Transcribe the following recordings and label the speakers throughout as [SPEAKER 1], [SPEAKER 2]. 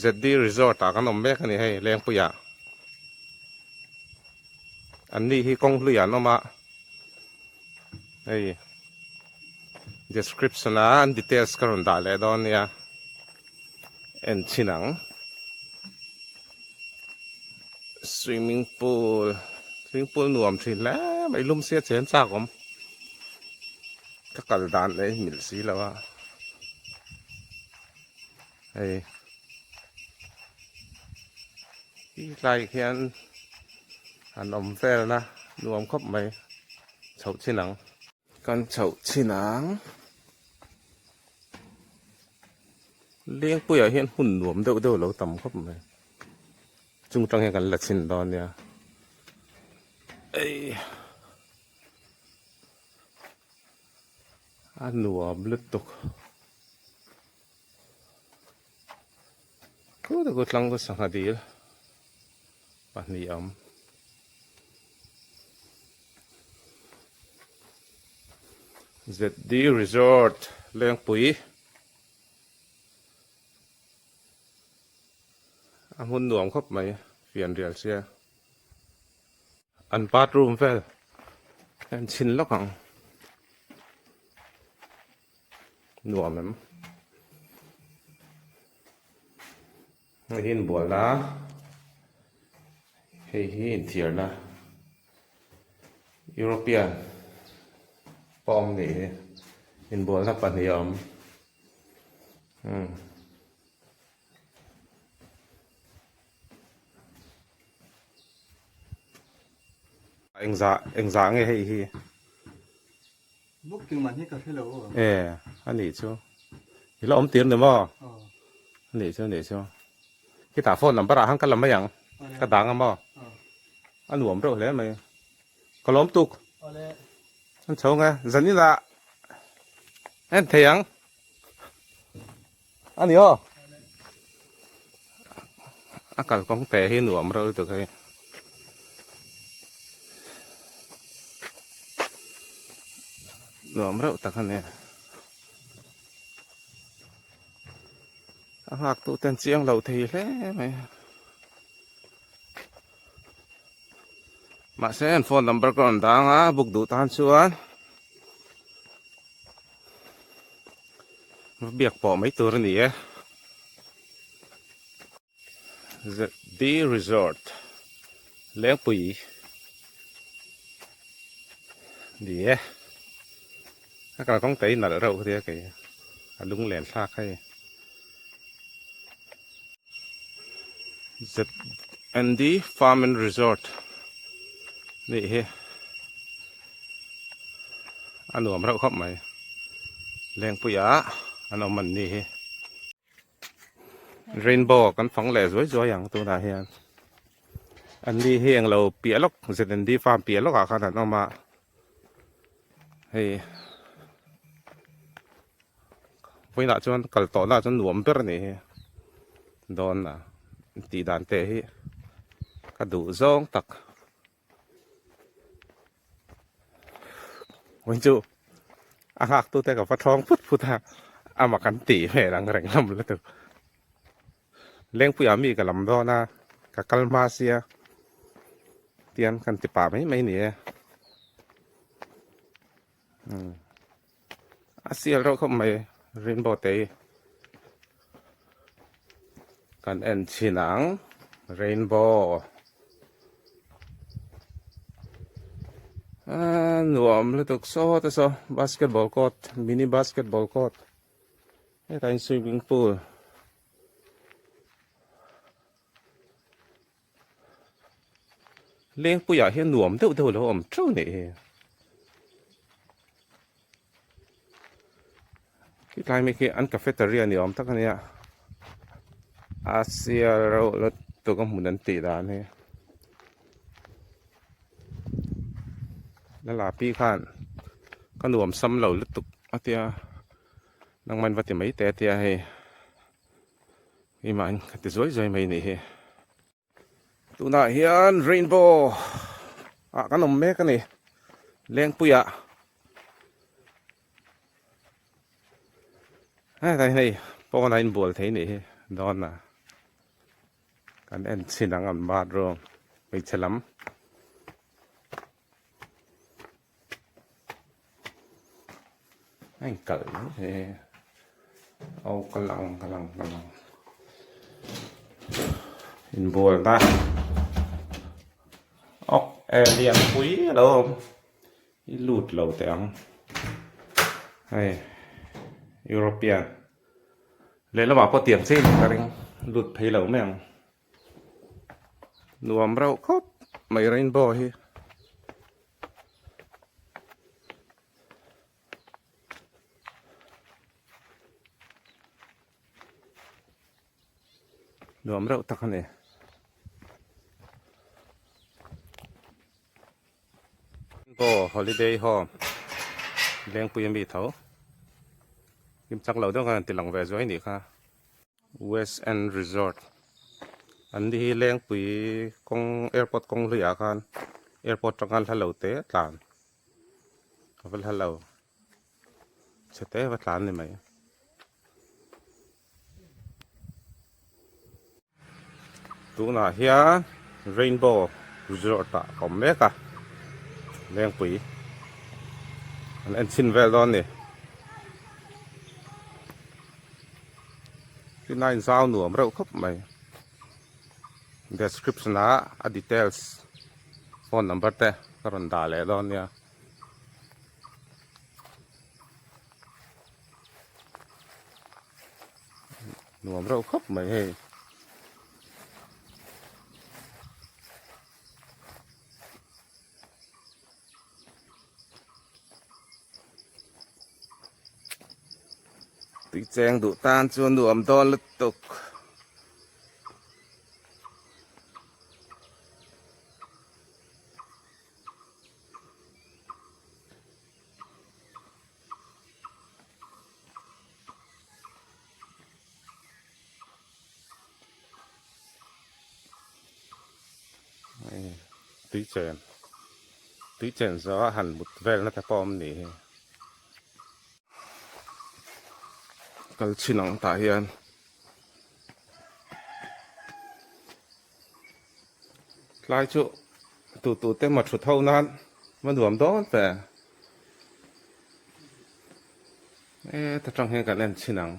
[SPEAKER 1] ZD Resort ah kan awm mek a ni hei Lengpui ah. An ni hi kawng hlui ah an awm a. Hei description a an details ka rawn dah leh dawn nia. En chhin ang. Swimming pool swimming pool nuam thin hle mai lum sia chen chak awm. Ka kal dan leh mil si lo a. Hei hi tlai khian an awm vel na nuam khawp mai chhoh chin ang. Kan chhoh chin ang. Lengpuiah hian hun nuam deuh deuh lo tam khawp mai. Chung tang hian kan la chhin dawn nia. Ei. A nuam lutuk. Khu te khu tlang chu sangha dil pahnih a awm. ZD Resort Lengpui a hmun nuam khawp mai fianrial sia. An bathroom vel en chhin lawk ang nuam em hei hi inbualna hei hi inthiarna European pawh awm nih hi inbualna pahnih a awm umm. Engzah engzah nge hei hi?
[SPEAKER 2] Booking man hi ka hre lo.
[SPEAKER 1] E a nih chu. I la awm tir ni maw? A nih chu a nih chu. Khitah phone number ah khan ka la mai ang. Ka dang a maw? A nuam reuh hle mai. Ka lawm tuk. An chho nge zaninah en thei ang. A ni aw. A kalkawng te hi nuam reuh lutuk hei. Nuam reuh tak a ni. A nghak tu ten chiang lo thei hle mai. Mahse an phone number ka rawn dang a book duh tan chuan. Va biak pawh mai tur a ni e. ZD Resort Lengpui ni e. A kalkawng te hi nalh reuh ria kei a lunglen thlak hei. ZND Farm and Resort nih hi a nuam reuh khawp mai Lengpuiah an awm an ni hi Rainbow kan fang leh zuai zuai ang tunah hian an ni hi englo piah lawk ZND Farm piah lawkah khan an awm a hei. Vawiinah chuan kal tawh lah chuan nuam ber a nih hi dawn a tih dan te hi ka duh zawng tak vawiin chu a nghak tu te ka va thawng phut phut a amah kan tih hmel ang reng lam lutuk Lengpuiah mi ka lam dawn a ka kal hma sia tian kan ti pah mai mai a ni e. A sial reuh khawp mai rainbow te hi kan en chhin ang rainbow a nuam lutuk saw te saw basketball court mini basketball court hetah hian swimming pool. Lengpuiah hian nuam deuh deuh lo awm teuh nih hi. Khitlai mai khi an cafeteria ni awm tak a nia. A sial reuh lutuk a hmun an tih dan hi. Lala pi khan ka nuam sam lo lutuk a tia nangman va ti mai teh a tia hei. Keimah in ka ti zuai zuai mai nih hi. Tunah hian rainbow ah kan awm mek a ni. Lengpui ah. Hei hei pawn ah inbual thei nih hi dawn a. Kan en chhin ang an bathroom hmeichhe lam. A inkalh mai he aw ka lang ka lang ka lang inbualna awk e lianpui a lo awm i lut lo teh ang hei European lehlamah pawh tiang chiah in ka ring lut phei lo mai ang. Nuam reuh khawp mai rainbow hi. Nuam reuh tak a ni. Rainbow holiday home Lengpui ami tho. Kim chak lo deuh khan an ti lang ve zuai nih kha. West End Resort an ni hi Lengpui kawng airport kawng hluiah khan airport atanga hla lo te tlan a va hla lo chhe te va tlan ni mai. Tunah hian Rainbow Resort ah ka awm mek a Lengpui an en chhin vel dawn a ni. Tina in zau nuam reuh khawp mai description ah a details phone number te ka rawn dah leh dawn nia. Nuam reuh khawp mai hei. Tui cheng duh tan chuan nuam dawn lutuk. Tui chen tui chen zawh a han mut vel na te pawh a awm ni hi kal chhin ang tah hian tlai chu tu tu te emaw thut ho nan va nuam dawn ve e ta tang hian kan en chhin ang.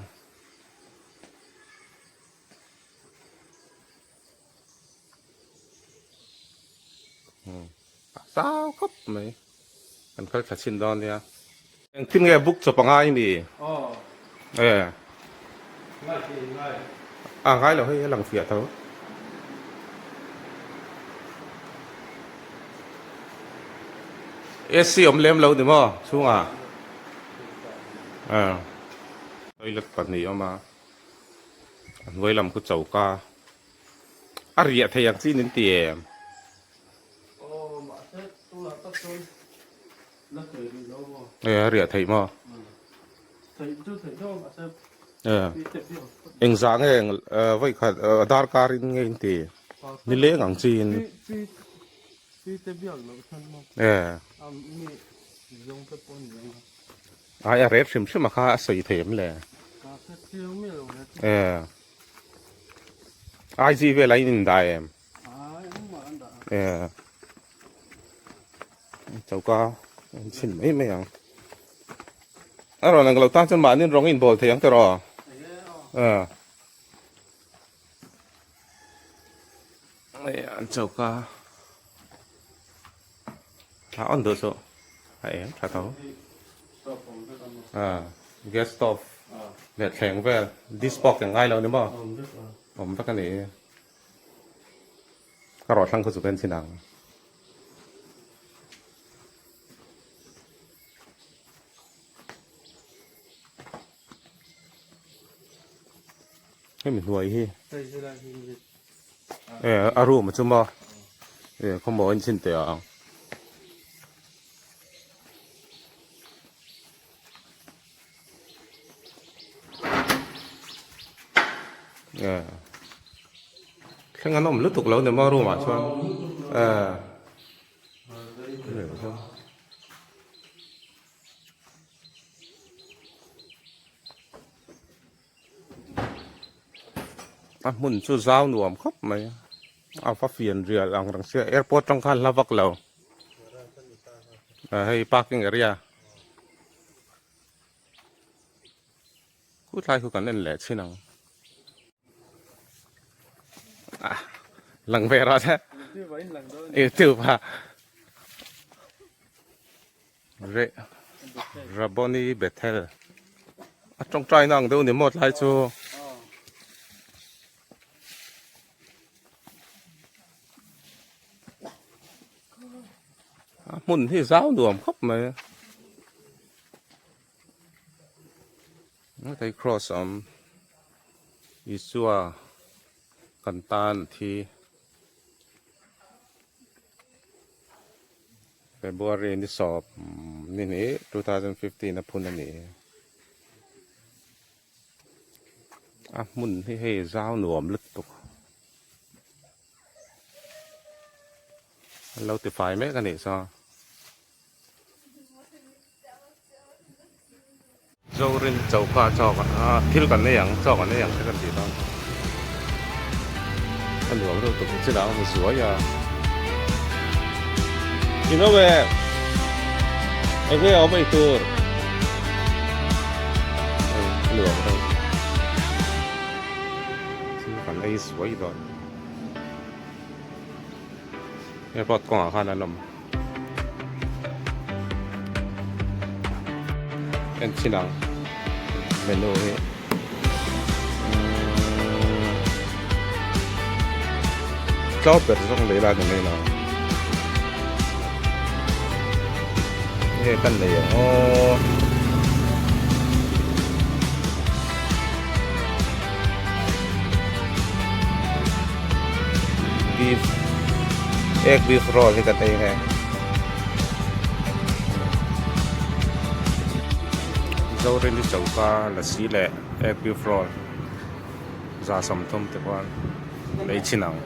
[SPEAKER 1] A zau khawp mai kan kal thla chhin dawn nia engtin nge book chawp a ngai ni e a ngai lo hei a lang fiah tho AC awm lem lo ni maw chhungah toilet pahnih a awm a a hnuai lam khu choka. A riah thei ang chin in ti em?
[SPEAKER 2] Aw mahse tunah tak chuan la thei rih lo maw?
[SPEAKER 1] E a riah theih maw?
[SPEAKER 2] Theih chu theih deuh a mahse
[SPEAKER 1] Engzah nge vawi khat darkar in nge in ti? Nileng ang chin.
[SPEAKER 2] Chi te biak loh chuan maw?
[SPEAKER 1] E.
[SPEAKER 2] A mi zawng te pawh ni ang a.
[SPEAKER 1] Ai a ret hrim hrim a kha a sawi thei em le?
[SPEAKER 2] Ka hre chiang miah lo le.
[SPEAKER 1] E. IG vel a in indah em?
[SPEAKER 2] Ai engmah an dah a.
[SPEAKER 1] E. Choka an chhin mai mai ang. A rawn ang lo tan chuan mahni rawng in bawl thei ang tiraw?
[SPEAKER 2] E.
[SPEAKER 1] Ai an choka thla on duh suh a eng tha tho. Gas stove leh thleng vel dish pawh keng ngai lo ni maw awm vek a ni ka rawh thlang kha chu ka en chhin ang. Hemi hnuai hi e a room chu maw e khawmaw in chhin teh ang. E thleng an awm lutuk lo ni maw room ah chuan e. A hmun chu zau nuam khawp mai a va fian rial ang reng sia airport tang khan hla vak lo hei parking area khutlai khu kan en leh chin ang ah lang ve rawh se youtube a Reh Rabboni Bethel a tawngtai na ang deuh ni maw tlai chu a hmun hi zau nuam khawp mai hei cross a awm Isua kan tan thi. February ni sawp ni hnih 2015 a phun a ni. A hmun hi hei zau nuam lutuk. An lo ti fai mek a nih chuan. Zorin choka chawk a thil kan nei ang chaw kan nei ang te kan tih dawn a nuam deuh tuk chin ah a hmu zuai a in awm em eng nge a awm ei tur a nuam deuh thil kan ei zuai dawn airport kawngah khan an awm. En chin ang menu hi tlo ber zawng lei la ni mai lo nge kan nei ang aw beef egg beef roll hi kan ei nge Zorini choka lassi leh egg beef roll za 30 te khuan lei chin ang.